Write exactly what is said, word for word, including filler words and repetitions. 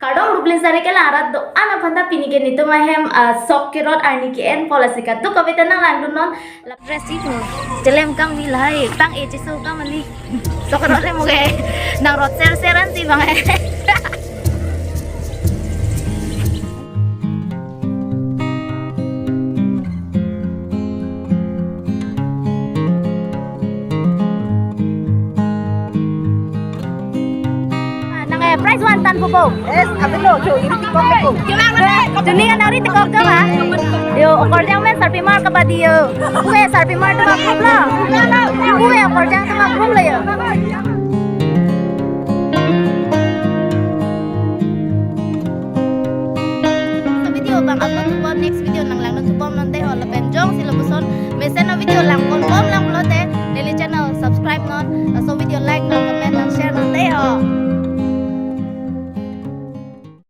Kardom Rubelin Sari kelang arat do-an aphan ta pini ke netum ahem, ah, sok kerot arni ke-en pol asi kadokave ta nanglangdunnon. Dress ipo. Chelem kangmi lahai, pang-e cheso kang kali. Sok kerot le mo ke. Nang rot ser-ser ansi bang eh. Nang eh prize one tan pupo. Yes, abelo, jo, iri tikok pupo. Juni kan ari tikok ke ma? Yo, okorjang men sarpimar kabaddi yo. Kue sarpimar tema group lo. Kue okorjang tema group lo yo. Video bang upload thubom, next video nanglangdun thubom non te ho, lapen jongsi lapuson mesen a-video langponbom lang pulote neli channel subscribe non, laso video like non, comment non, share non te ho.